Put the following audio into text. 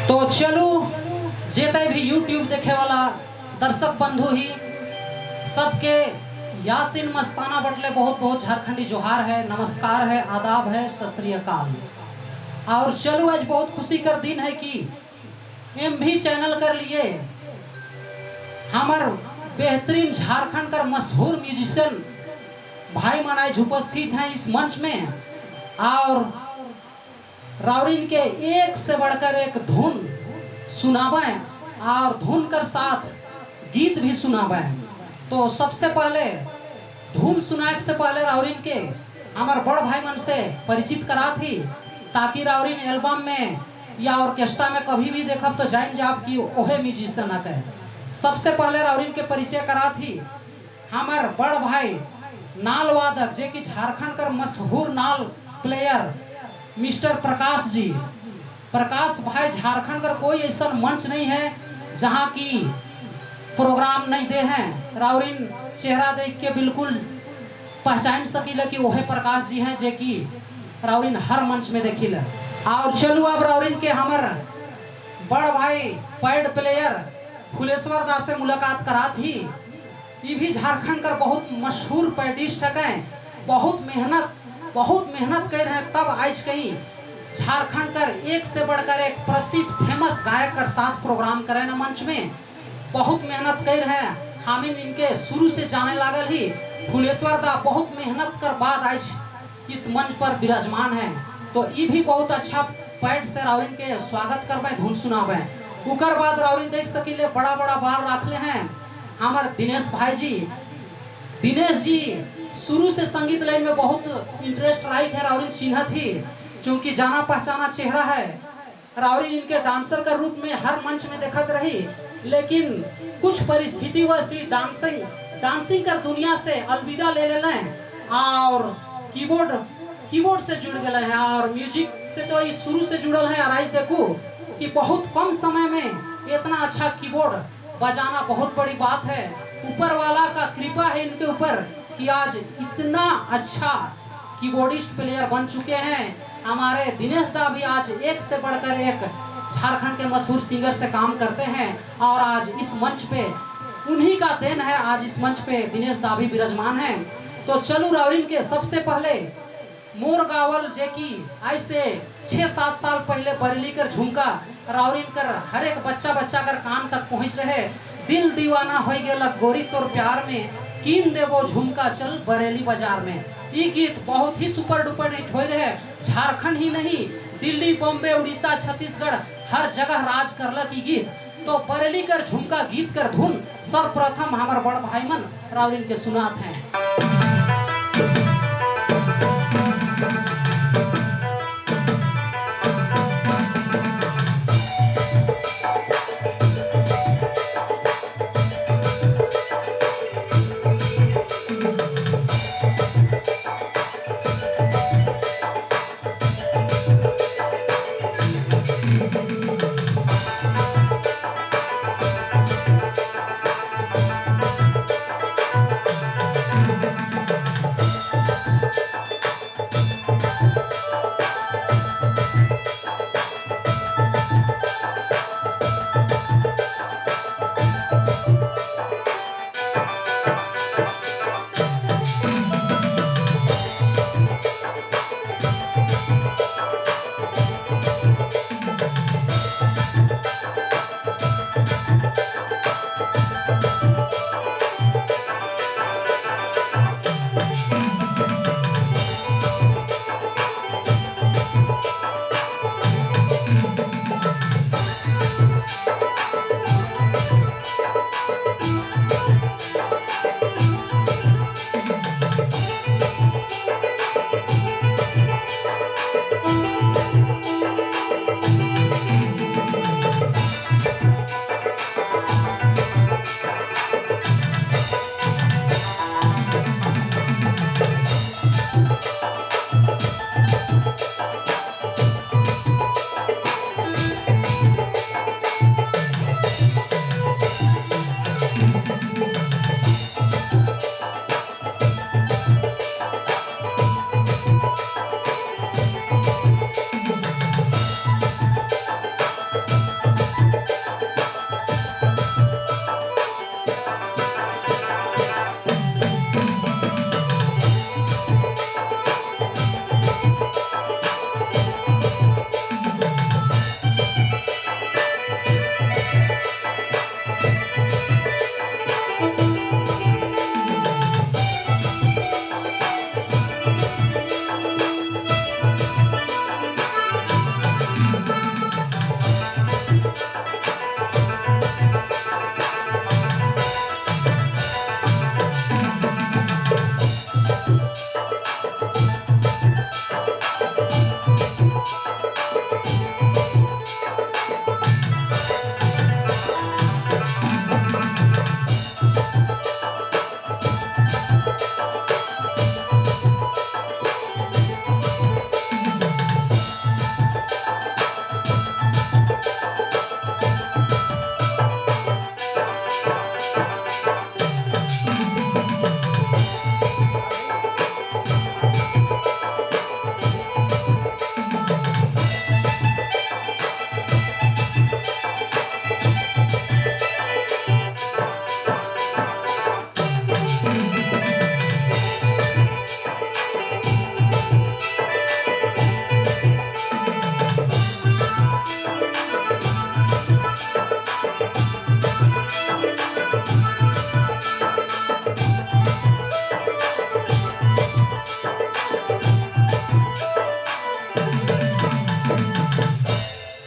तो चलू, जेते भी यूट्यूब देखे वाला दर्शक बंधु ही, सबके यासिन मस्ताना बटले बहुत बहुत झारखंडी जोहार है, नमस्कार है, आदाब है, सत श्री अकाल। और चलू, आज बहुत खुशी कर दिन है कि एम भी चैनल कर लिए हमार बेहतरीन झारखंड कर मशहूर म्यूजिशियन भाई मन आज उपस्थित हैं इस मंच में और रावरिन के एक से बढ़कर एक धुन सुनावे और धुन कर साथ गीत भी सुनावे। तो सबसे पहले धुन सुनाए से पहले रावरिन के हमार बड़ भाई मन से परिचित करा थी, ताकि रावरिन एल्बम में या ऑर्केस्ट्रा में कभी भी देखब तो जान जाब कि ओहे म्यूजिशियन है। सबसे पहले रावरिन के परिचय करा थी हमार बड़ भाई नाल वादक, जे कि झारखंड कर मशहूर नाल प्लेयर मिस्टर प्रकाश जी। प्रकाश भाई झारखंड कर कोई ऐसा मंच नहीं है जहाँ की प्रोग्राम नहीं दे हैं। रावरिन चेहरा देख के बिल्कुल पहचान सकीला कि वह प्रकाश जी हैं, जे कि रावरिन हर मंच में देखिला। और चलू, अब रावरिन के हमर बड़ भाई पैड प्लेयर फुलेश्वर दास से मुलाकात करा थी। ये भी झारखंड कर बहुत मशहूर पैडिस्ट है। बहुत मेहनत कर रहे हैं, तब आज कहीं झारखंड कर एक से बढ़कर एक प्रसिद्ध फेमस गायक कर साथ प्रोग्राम करे न मंच में। बहुत मेहनत कर रहे हैं। हम इनके शुरू से जाने लागल ही। फुलेश्वर दा बहुत मेहनत कर बाद आज इस मंच पर विराजमान है। तो ये भी बहुत अच्छा पैड से रावरिन के स्वागत करबे, धुन सुनाबे। उकर बाद रावरिन देख सकीले, बड़ा बड़ा बाल रखले हैं हमार दिनेश भाई जी। दिनेश जी शुरू से संगीत लाइन में बहुत इंटरेस्ट राइट है। रावरिन चिन्ह थी, क्योंकि जाना पहचाना चेहरा है। रावरिन इनके डांसर का रूप में हर मंच में देखत रही, लेकिन कुछ परिस्थिति वैसी डांसिंग डांसिंग कर दुनिया से अलविदा ले ले लें और कीबोर्ड कीबोर्ड से जुड़ गए हैं और म्यूजिक से तो ये शुरू से जुड़ल है। और आज देखो कि बहुत कम समय में इतना अच्छा कीबोर्ड बजाना बहुत बड़ी बात है। ऊपर वाला का कृपा है इनके ऊपर कि आज इतना अच्छा कीबोर्डिस्ट प्लेयर बन चुके हैं। हमारे दिनेश दा भी आज एक से बढ़कर एक झारखंड के मशहूर सिंगर से काम करते हैं और आज इस मंच पे उन्हीं का then है। आज इस मंच पे दिनेश दा भी विराजमान हैं। तो चलू, रावरिन के सबसे पहले मोर गावल, जे की आज से 6-7 साल पहले बरेली कर झुमका रावरिन कर हर एक बच्चा बच्चा कर कान तक पहुंच रहे, "दिल दीवाना हो गया गोरी तोर प्यार में, कीन देवो झुमका चल बरेली बाजार में", ये गीत बहुत ही सुपर डुपर हिट हो रहे। झारखंड ही नहीं, दिल्ली, बॉम्बे, उड़ीसा, छत्तीसगढ़, हर जगह राज करलक ई गीत। तो बरेली कर झुमका गीत कर धुन सर्वप्रथम हमार बड़ भाई मन रावरिन के सुनात हैं।